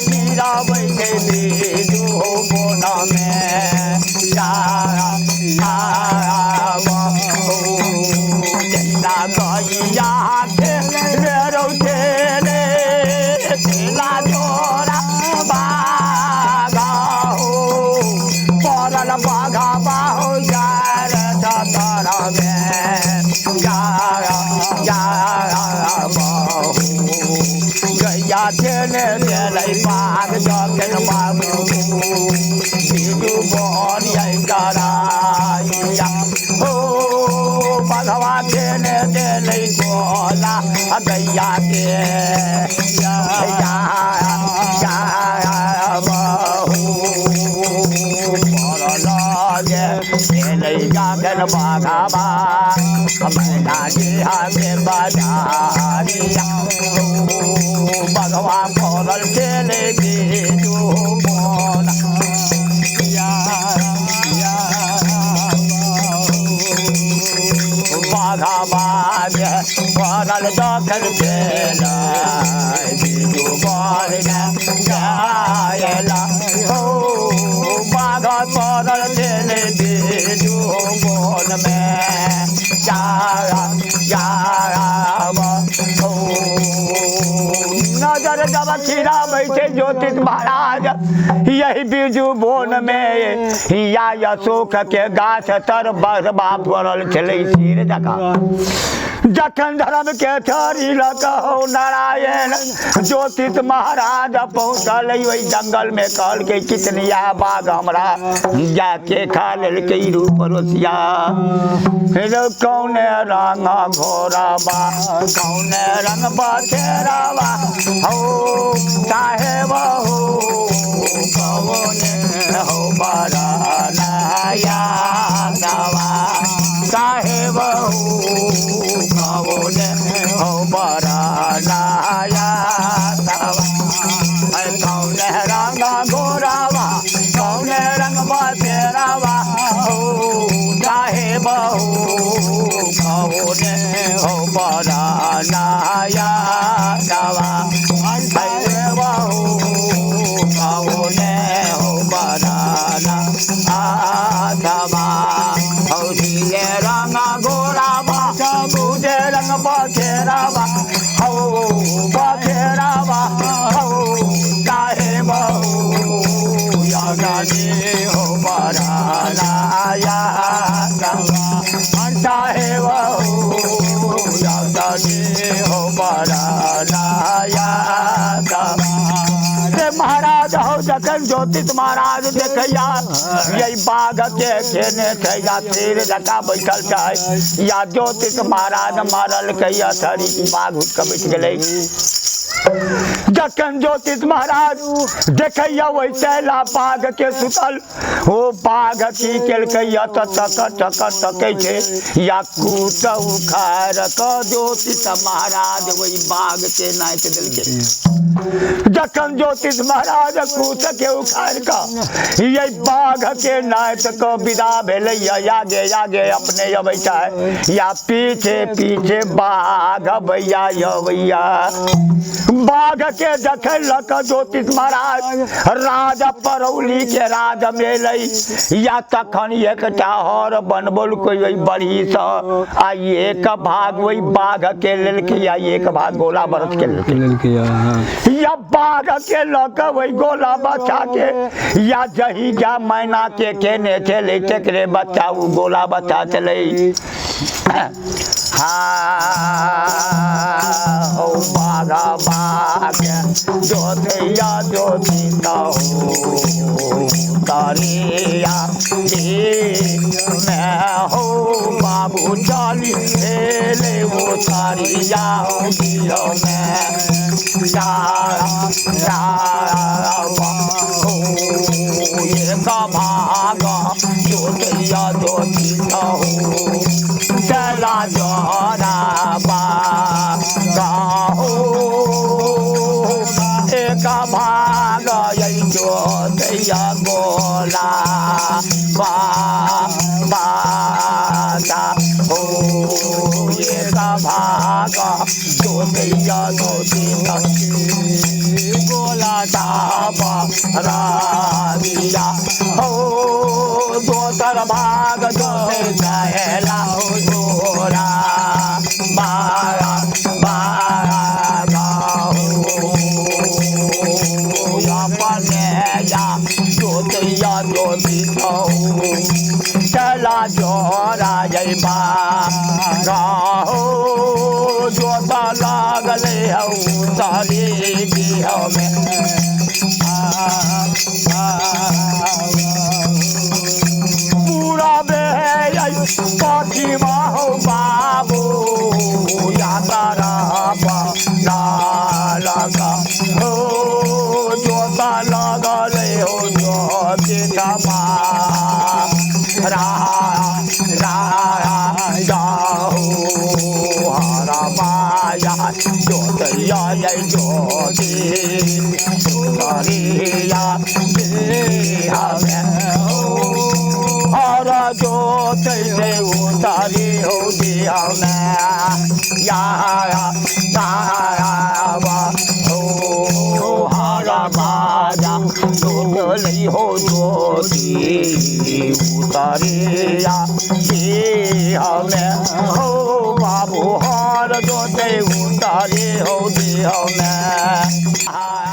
खीराबै छै बिजू बोनमे या या जहिना गैया खेले खेले खेला जोरा बाघा हो पड़ल बाघा बाहो जार चतरमे या या बहु गैया खेले गेलै बाघ जखन बाबू बिजू बन कराइया हो बघवा खेले गेलै गोला गैया के या या बहु पड़ल जे खेलै जखन बाघवा मैना जी हमे बजारिया हो बघवा पड़ल खेले बिजू बोला या या बाघा बाघ पड़ल जखन खेलै बिजू बन जायला हो बाघा पड़ल खेले बिजू बोनमे जा जा हो नजर जब खिराबै छै ज्योतिष महाराज यही बिजू बोन में या अशोक के गाछ तर बरबा पड़ल छलै सिर जकाँ। जखन धर्म के छड़ी लऽ कऽ हौ नारायण ज्योतिष महाराज पहुँचल ओहि जंगल में, कहलकै कितनिया बाघ हमरा जाके खा लेलकै रूप रोसिया। कौने रंग घोड़ाबा कौने रंग बछेराबा हो साहेब हो कौने हो बरनाया नवा साहेब हो कौने हो बरनाया नवा कौने रंग घोड़ाबा कौने रंग बछेराबा हो साहेब हो कौने हो बरनाया नवा साहेब हो कौने हो बरना आधवा हौ नीले रंग घोड़ाबा दूधे रंग बछेराबा हौ बछेराबा हौ साहेब हो यागानी हो बरनाया साहेब हो यागानी हो बरनाया रे महाराज हो जखन ज्योतिष महाराज देखैया यही बाघ के खेने छै या शेर जकाँ बैठल छै या ज्योतिष महाराज मारल के अथरी बाघ उठि कऽ बैठ गेलै। जखन ज्योतिष महाराज देखैया ओहि शैला बाघ के सुतल ओ बाघ की केलकै तऽ टक टक टकै छै या कूट उखाड़ कऽ ज्योतिष महाराज ओहि बाघ के नाचि देलकै। जखन ज्योतिष महाराज कूट के उखाड़ कऽ यही बाघ के नाचि कऽ विदा भेलै, आगे आगे अपने अबै छै या पीछे पीछे बाघ अबैया अबैया। बाघ के जखन लऽ कऽ ज्योतिष महाराज राजा परौली के राज मेलै या तखन एकटा हर बनबल कोई ओहि बड़ीसँ आ एक भाग ओहि बाघ के लेलकै या एक भाग गोला बरस के लेलकै या बाघ के लऽ कऽ ओहि गोला बच्चा के या जही जा मैना के केने छलै तकरे बच्चा ओ गोला बच्चा छलै। हाँ हो बाघा बाघ ज्योतिया ज्योति हो तारिया मैं हो बाबू चाली ले वो तारिया हो मैं जा जा हो ये का भाग ज्योतिया ज्योति हो चला जोरा बागा हो एक भाग यही ज्योतिया गोला बा बागा हो एक भाग ज्योतिया ज्योति गोला राबिया हो दोसर भाग जोते चहला हो जोरा बारा बारा हो अपने या जोतिया ज्योति चला जोरा जयबा हो जोता लागले हौ सारी में पूरा पछिमा हो बाबू यात्रा लगा हो जोता लगले हो ज्योति रा रा हो हरा माया ज्योतिया जय ज्योति सुतरिया हर ज्योत से उतारी हो दिया में या हो हरा बाजा जोतली हो ज्योति उतारिया में हो बाबू हर जोते उतारी हो दिया में।